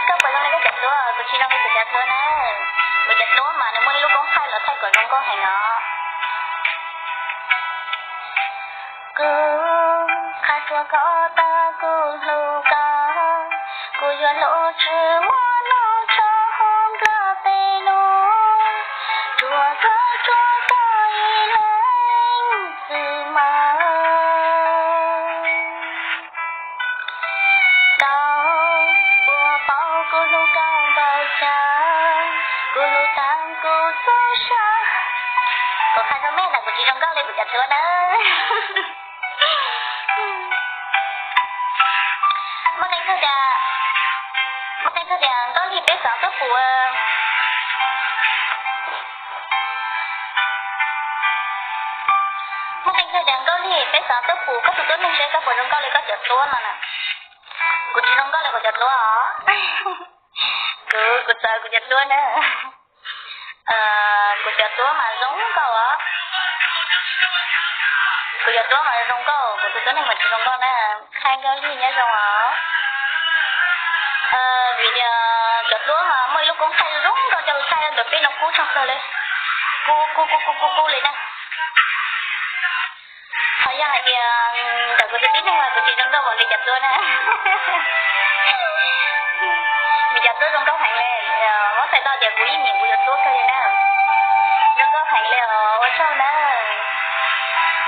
Koj puas zoo li koj cov duab? Kuv tsis zoo li kuv cov duab na. Kuv cov duab mas nws muaj ib lub koob thaij los thaij kom zoo nkauj heev os. Kuv qha rua koj tag kuv hlub koj, kuv yuav hlub tsis muaj nub tso hauv nplog peb nub, rua koj rua koj ib leeg xwb mas. Koj puas paub kuv hlub koj npaum cas, kuv hlub tag kuv txoj sia. Kuv qha zoo me ntawm kuv tsis zoo nkauj li kuv cov duab na. Muaj neeg txog tias, muaj neeg txog tias Nkauj Lig peb xav tuaj pum. Muaj neeg txog tias Nkauj Lig peb xav tuaj pum koj tus tuab neeg seb koj puas zoo nkauj li koj cov duab no na. Kuv tsis zoo nkauj li kuv cov duab os. Kuv, kuv txawv kuv cov duab na. Kuv cov duab mas zoo nkauj os. Kuv cov duab mas zoo nkauj, kuv tus tuab neeg mas tsis zoo nkauj na. Qha Nkauj Lig nyob zoo os. Vim tias cov duab mas muaj ib lub koob thaij zoo nkauj coj lug thaij ntawm peb no kub tshaj plaws li. Kub kub kub kub kub kub li na. Qhov yog hais tias ntawm kuv tus tib neeg mas kuv tsis zoo nkauj npaum li cov duab na. Vim cov duab zoo nkauj heev li, muab txhais tau tias kuv yeej nyiam kuv cov duab kawg li na. Zoo nkauj heev li os, ua tsaug na.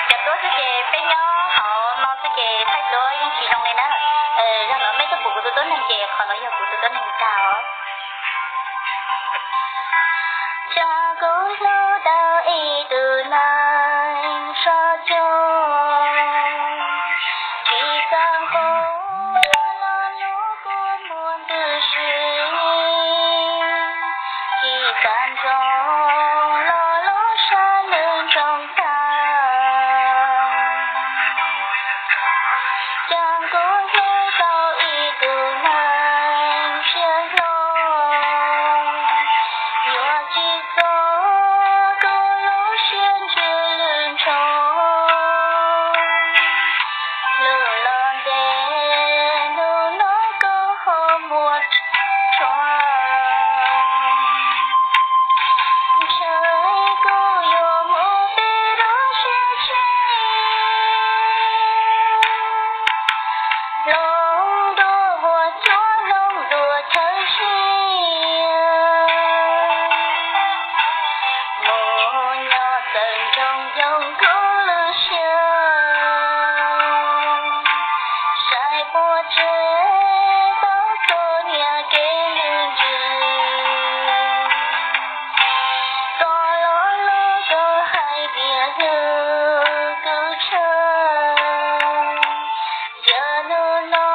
Cov duab xwb ces peb nyob hauv no xwb ces thaij duab yeej tsis zoo li na. Yog no mej tuaj pum kuv tus tuab neeg ces qhov no yog kuv tus tuab neeg tag os. Cas kuv hlub tau ib tug neeg tso cuag, tsis txawj nquag los lub kua muag ntws si, tsis txawj ntsoov los lub sab ntws ntsoov tag. Cas kuv hlub tau ib tug neeg siab hlo, yuav tsis txog kuv lub siab ntsws lwj ntsho. Lwj los ntev hnub no koj ho muaj tshua, ntshe kuv yuav mus pib dua siab tshee. Hloov dua vuas tsuab hloov dua chaw siab, mus nyob txawm nroo yoo kuv lub siab. Saib puas tseg tau txhua niag kev ywj ntsws, txog los lub koj hais tias hlub kuv tshaj. Yog hnub no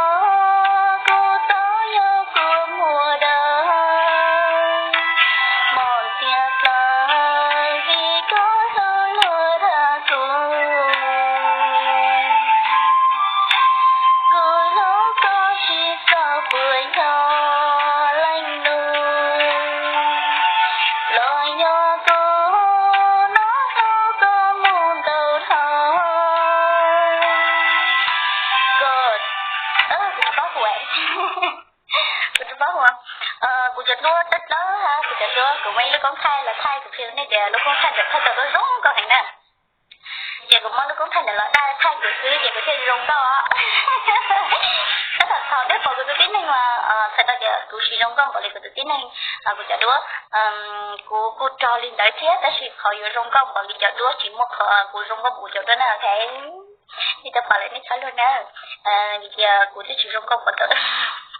kuv tau yog kua muag dawb, mos txias plaws vim koj hlub luag dag kuv. Kuv hlub koj tsis txawj puas yog leej nus, los yog koj no hlub koj mus ntau dhau, koj, kuv tsis paub hu, kuv tsis paub hu. Kuv cov duab dawb dawb, kuv cov duab, kuv muaj ib lub koob thaij los thaij, kuv qhia nej tias lub koob thaij ntawd thaij tau duab zoo nkauj heev na. Ces kuv muab lub koob thaij ntawd los dai thaij kuv xwb ces kuv thiaj zoo nkauj. Tab tom thaum nej pom kuv tus tib neeg mas txhais tau tias kuv tsis zoo nkauj npaum li kuv tus tib neeg, kuv cov duab. Kuv kuj rog li ntawd thiab tab sis qhov yuav zoo nkauj npaum li cov duab tsis muaj qhov kuv zoo nkauj npaum cov duab na, ok. Nej tau pom lawm nej txhob luag na, vim tias kuv twb tsis zoo nkauj npaum cov,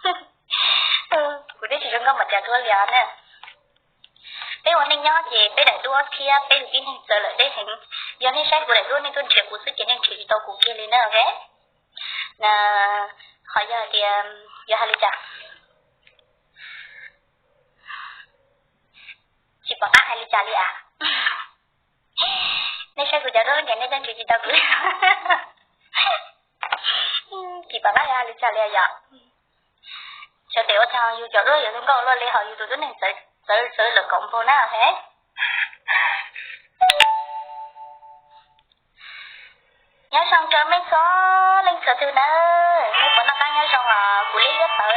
kuv twb tsis zoo nkauj npaum cov duab li os na. Peb ua neej nyob ces peb daim duab thiab peb tus tib neeg txawv lawm deb heev. Yog nej saib kuv daim duab nej tuaj nrhiav kuv xwb ces nej nrhiav tsis tau kuv kiag li na, ok. Qhov yog tias, yog hais li cas, tsis pom qab hais li cas li as. Nej saib kuv cov duab ces nej tuaj nrhiav tsis tau kuv. Tsis pom qab hais li cas li yom. Xyov tes ua cas yus cov duab yuav zoo nkauj luaj li ho yus tus tib neeg txawv txawv lawm kaum npaug na, ok. Nyob zoo rau mej txhua leej txhua tug na, mej puas noj qab nyob zoo os, kuv liab liab tawv.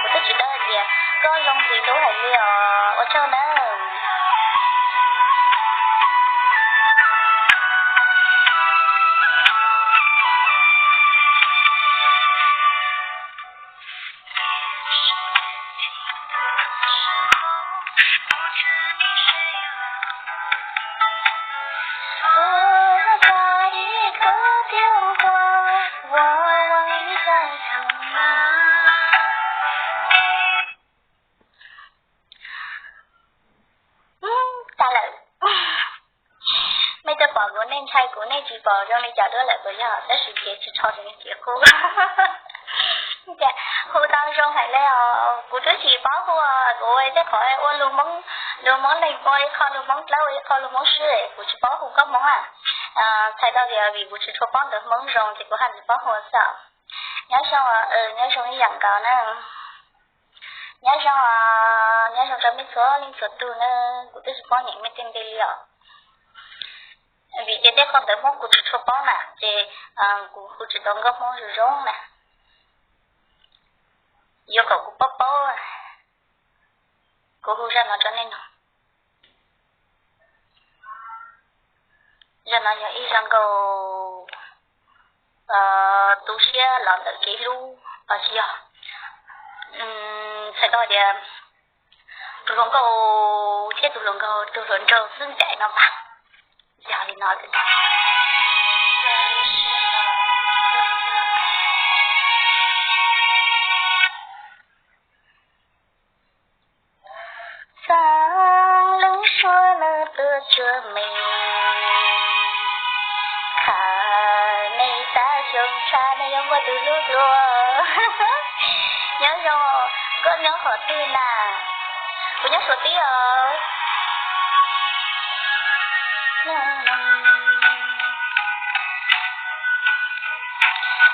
Kuv twb tsis tau hais tias koj zoo txiv hlub hais li os, ua tsaug nawb. Tag lawm. Nej twb pom kuv, nej ntshai kuv, nej tsis pom zoo li cas duab lawm puas yog? Tab sis kev tsis tshua zoo kev qub. Hu tau zoo hais li os, kuv twb tsis paub hu, kuv ua tej qhov ua lus Hmoob, lus Hmoob leeg ua ib qho, lus Hmoob dlawb ua ib qho, lus Hmoob swb, kuv tsis paub hu kab Hmoob na. Txhais tau tias vim kuv tsis tshua paub ntawv Hmoob zoo ces kuv haj tsis paub hu xwb. Nyob zoo, nyob zoo ib yam nkaus na. Nyob zoo, nyob zoo rau mej txhua leej txhua tug na, kuv twb tsis paub nyeem mej tej npe li os. Vim tias tej qho ntawv Hmoob kuv tsis tshua paub na ces kuv hu tsis tau nkauj Hmoob zoo zoo na. Yuav kom kuv paub paub, kuv hu zaj no rau nej no. Zaj no yog ib zaj nkauj tu siab los ntawm kev hlub os, tsis yog, txhais tau tias tus hluas nkauj thiab tus hluas nraug, tus hluas nraug xwb ntshe no mas yog li no lawm ntag. Xav lub suab no tuaj cuag me, qhov me xav zoo tshaj, nej yuav muaj tus hlub dua. Nyob zoo, koj nyob qhov twg na? Kuv nyob Suav teb os.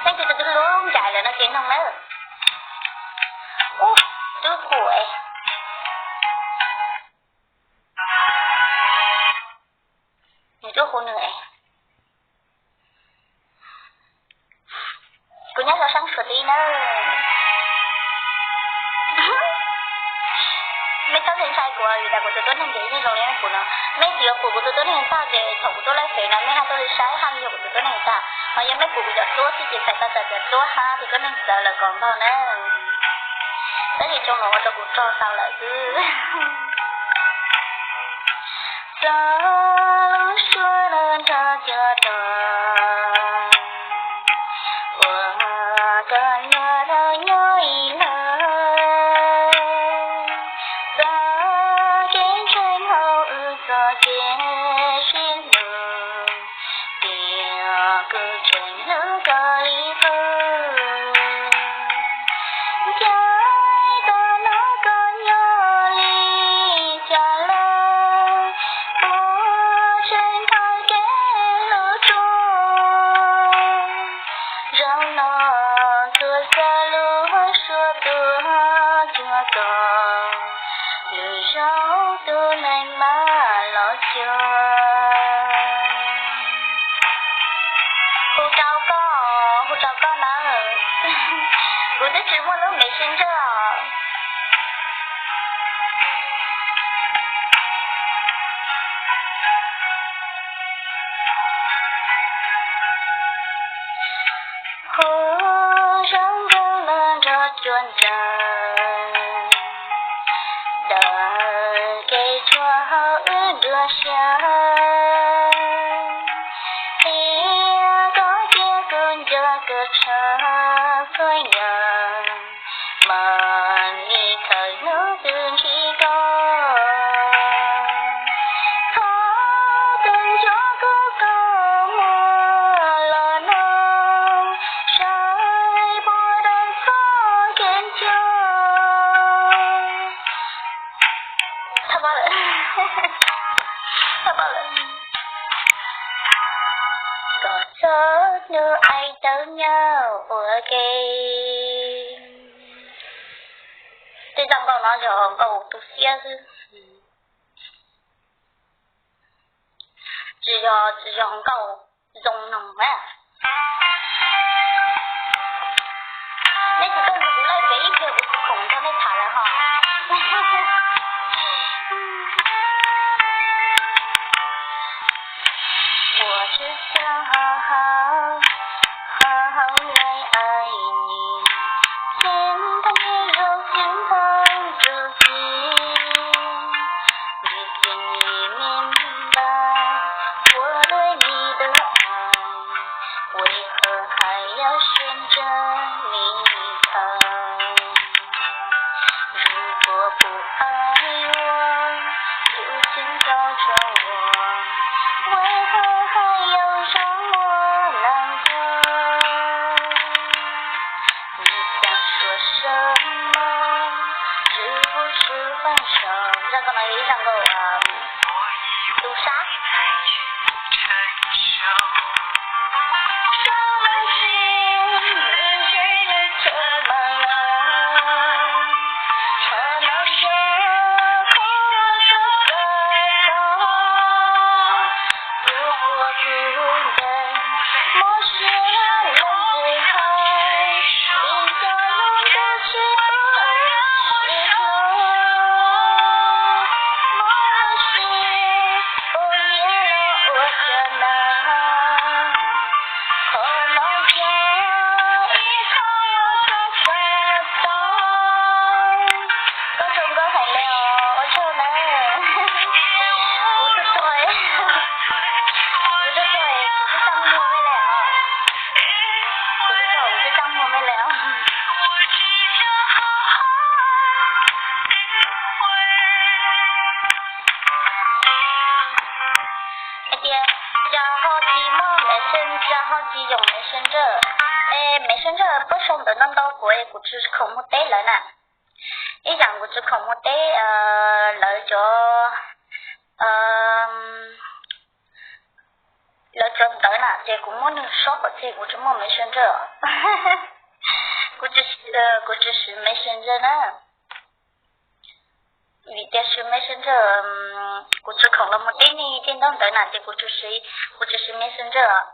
Leej twg tus twg hlub ncaim lawm no ces noog nawb. Ub, twb hu es. Nws twb hu nws es. Kuv nyob rau sab Suav teb nawb. Mej txhob ntshai kuv vim tas kuv tus tuab neeg ces yeej zoo li kuv no. Mej tsis yuav pum kuv tus tuab neeg tag ces thaum kuv tuaj laij fev no mej haj tuaj li saib haj li yog kuv tus tuab neeg tag. Ho yog mej pum kuv cov duab xwb ces txhais tau tias cov duab hab tus tuab neeg txawv lawm kom npaug na. Tab sis tsoo no ua rau kuv rog tau lawm xwb. Txog lub suab no nrog cua tuag, ua koj luag dhau nyob ib leeg. Txoj kev ntshai hauv wb txoj kev sib hlub, tiam kuv tseem hlub koj li qub. Ncaim tau hnov koj nyob li cas lawm, puas tseem nrog kev hlub tsuas. Zaum no tuaj xav lub suab tuaj cuag koj, lwm zaus tus neeg mam los cuag. Hu rau koj, hu rau koj nawb. Kuv twb tsis muaj lub Messenger. Hu zoo nkauj los nrog cua ntsawg, daws kev tshuav hauv wb dua siab. Qhia koj tias kuv nco koj tshaj txhua yam, mas li khawm hnub twg ntsib koj. Thov tus nco koj koj muab los noog, saib puas tau txoj kev ncua. Thov pab lawm. Thov pab lawm. Kom txog hnub aim tau nyob ua ke. Tej zaj nkauj no yog nkauj tu siab xwb, tsis yog, tsis yog nkauj zoo noog na. Neb tsis tuaj nrog kuv laij fev ib pliag kuv tsis khoom nrog 我只想好好，好好来爱你，简单也有心痛之情。你心里明白，我对你的爱，为何还要选择离开？ 如果不爱我，就请告诉我，为何还要让我难过？你想说什么？是不是分手？ Zaj ko no yog ib zaj nkauj, um, tub sab. Koj zoo nkauj heev li os, ua tsaug na. Kuv tuaj txog, kuv tuaj txog kuv twb txaj muag mej li os. Kuv tuaj txog kuv twb txaj muag mej li os. Hais tias, cas ho tsis muaj Messenger, cas ho tsis yoom Messenger? Es Messenger puab sau ntawv ntau ntau kuv es kuv tsis khoom mus teb lawv na. Ib yam kuv tsis khoom mus teb lawv cov, lawv cov ntawv na ces kuv muab nws sob qhov twg, kuv tsis muaj Messenger. Kuv tsis, kuv tsis siv Messenger na. Vim tias siv Messenger, kuv tsis khoom los mus teb nej tej ntaub ntawv na ces kuv tsis siv, kuv tsis siv Messenger os.